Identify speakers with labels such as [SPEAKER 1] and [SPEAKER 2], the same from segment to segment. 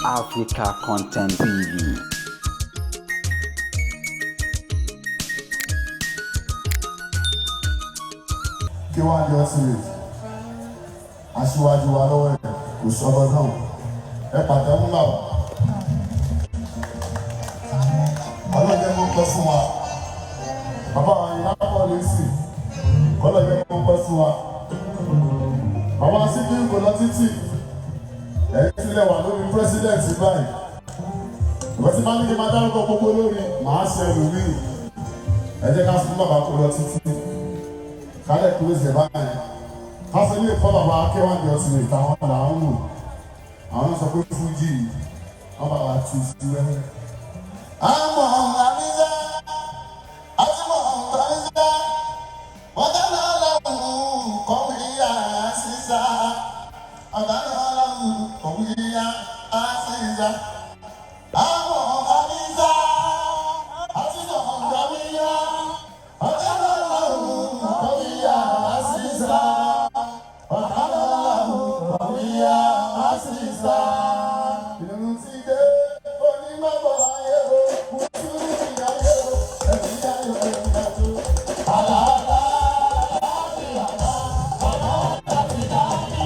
[SPEAKER 1] Africa Content TV.
[SPEAKER 2] Kí wá ní ọtí rè aṣíwájú wa lọ́wọ́ ẹ̀ kò sọ́bọ̀ náà, ẹ pàtẹ́wọ́ bàbá. Ọlọ́jẹ́ kó pẹ́ fún wa, bàbá wa yìí lápọ̀ lẹ́sì. Ọlọ́jẹ́ kó pẹ́ fún wa, bàbá Síkírù kò lọ títì. Ẹ̀yìn sílẹ̀ wà lórí president báyìí. Ìwé tí máa ní kí n máa dárúkọ gbogbo lórí màá ṣe ẹlòmíì. Ẹ jẹ́ ká fún bàbá kó lọ títì kálẹ̀ kúrò ṣe báyìí, kásẹ̀ lè kọ́ bàbá K1 The Ultimate. Táwọn là ń wò, àwọn sọ pé fújì wọn bá wa tu sí wẹ́wẹ́.
[SPEAKER 3] Àmọ̀ àmìsá, àtìmọ̀ àmìsá, wọ́n dáná lọ́hùn kọ̀wé àṣìṣà, ọ̀dáná lọ́hùn kọ̀wé àṣìṣà. Àmọ̀ àmìsá, àtìmọ̀ àmìsá, wọ́n dáná lọ́hùn kọ̀wé àṣìṣà, ọ̀dáná lọ́hùn kọ̀wé àṣìṣà.
[SPEAKER 2] Ìrùn ti dé onímọ̀bọ̀ ayé o, mùsùlùmí ayé o, ẹ̀mí ayé o, ìgbàdo.
[SPEAKER 3] Àlàálá, àlàáfíà, àlàáfíà ti dá mi.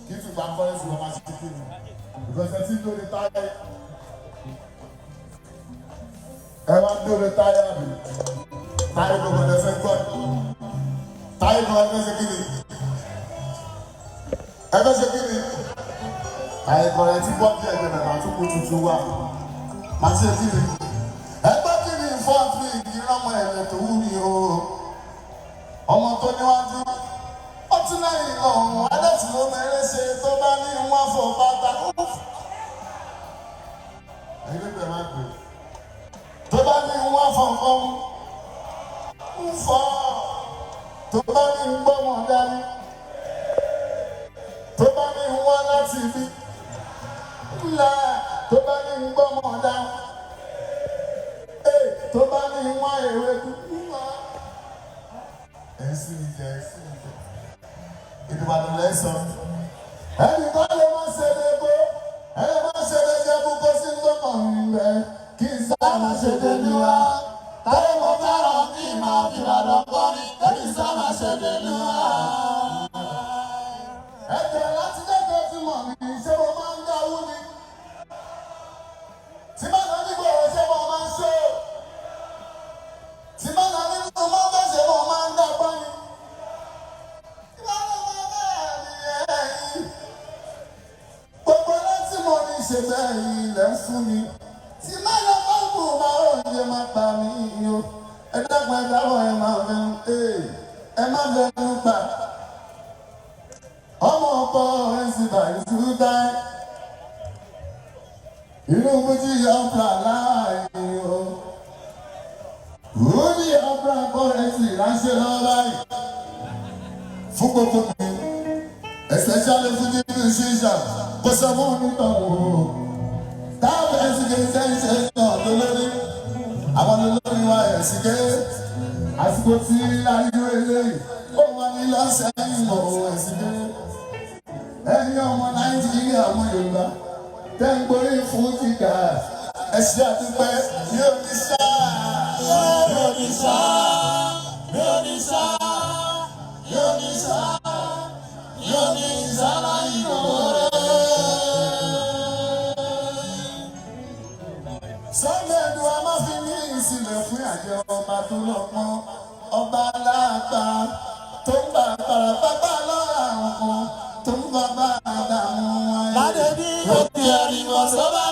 [SPEAKER 2] Kí tún gba kọ́lẹ́sì wọn máa ṣe kí ni ìgbésẹ̀ tí lórí táyà ẹ wá ń dóore táyà mi, táyà gbogbo ẹ fẹ́ gbọ́, táyà gbogbo ẹ fẹ́ ṣe kí ni, ẹ fẹ́ ṣe kí ni. Táyà gbogbo ẹ ti gbọ́ bí ẹgbẹ́ bàbá tó kó tuntun wá máa ṣe kí ni, ẹ gbọ́ kí ni fọ́ọ̀tì ìrànmọ́ ẹ̀rẹ̀ tó wù mí o. Ọmọ tó níwájú ó tún lẹ́yìn lọ́hùn adẹ́tì ló mẹ́rẹ́ ṣe tó bá ní wọ́n fọ bàtà. Ẹ̀yin ló bẹ̀rẹ̀ máa gbé tó bá ní wọ́n fọ nǹkan ń fọ́, tó bá ní gbọ́ wọn dání, tó bá ní wọ́n láti bí ńlá, tó bá ní gbọ́ wọn dání, tó bá ní wọ́n ewé ńlá. Ẹ̀ sì ń jẹ, ẹ̀ sì ń jẹ ìdìbàdàn lẹ́sàn. Ẹnì kan lè má ṣe lè bó, ẹ lè má ṣe lè jẹ́ bó kó sí lọ́kàn rẹ̀ kí n sá má ṣe lè ní wa.
[SPEAKER 3] Táyé mo fẹ́ràn kí n máa fi Ìbàdàn kọrin, kí n sá máa ṣe nínú wa.
[SPEAKER 2] Ẹ̀jẹ̀ láti dẹ́gbẹ́ tí mọ̀ mí, ṣé mo máa ń dáwó ni? Tí bá lọ nígbà wo, ṣé mo máa ń ṣó? Tí bá lọ nínú mọ́tò, ṣé mo máa ń dàgbọ́ ni? Tí bá lọ máa bẹ́ẹ̀ ni ẹ̀yìn. Gbogbo láti mọ̀ ní ṣe bẹ́ẹ̀ ilẹ̀ ń fún mi. Tí má lọ bá kù máa oúnjẹ máa pa mí o. Ẹ dákun, ẹ dáwọ̀, ẹ máa fẹnu ẹ má fẹnu pa. Ọmọ ọkọ ẹ sì bàrí súdá. Inú Fújì ọ̀pá láàyè o. Fújì ọ̀pá kọ́ ẹ sì ránṣẹ́ lọ́wọ́ báyìí. Fún gbogbo mi, especially Fuji musician, kò sọ fún onítọ̀hún o. Táwọn ẹ̀sìn kì í ṣe ń ṣe náà tó lórí. Àwọn olórí wa ẹ̀sìn ké. Àsìkò tí láyé eléyìí, ó wà ní lọ́sẹ̀ yìí mọ̀ ẹ̀sìn ké. Ẹ̀yin Ẹ̀yin ọmọ Nàìjíríà, ọmọ Yorùbá tẹ́ ń gborí fún jìgà, ẹ ṣé àdúpẹ́. Mi ò ní sá.
[SPEAKER 3] Mi ò ní sá, mi ò ní sá, mi ò ní sá, mi ò ní sá láyé lóore.
[SPEAKER 2] Sunday Ẹ̀dùn a máa fi ní ìsìlẹ̀ fún àjẹ ọba tó lọ́gbọ́n, ọba aláàgbà tó ń bá parapápá lọ́ra àwọn kan tó ń bá bá àdàmú wọn.
[SPEAKER 3] Ládé bí ó ti ẹ̀rí wọ̀ sọ́ba.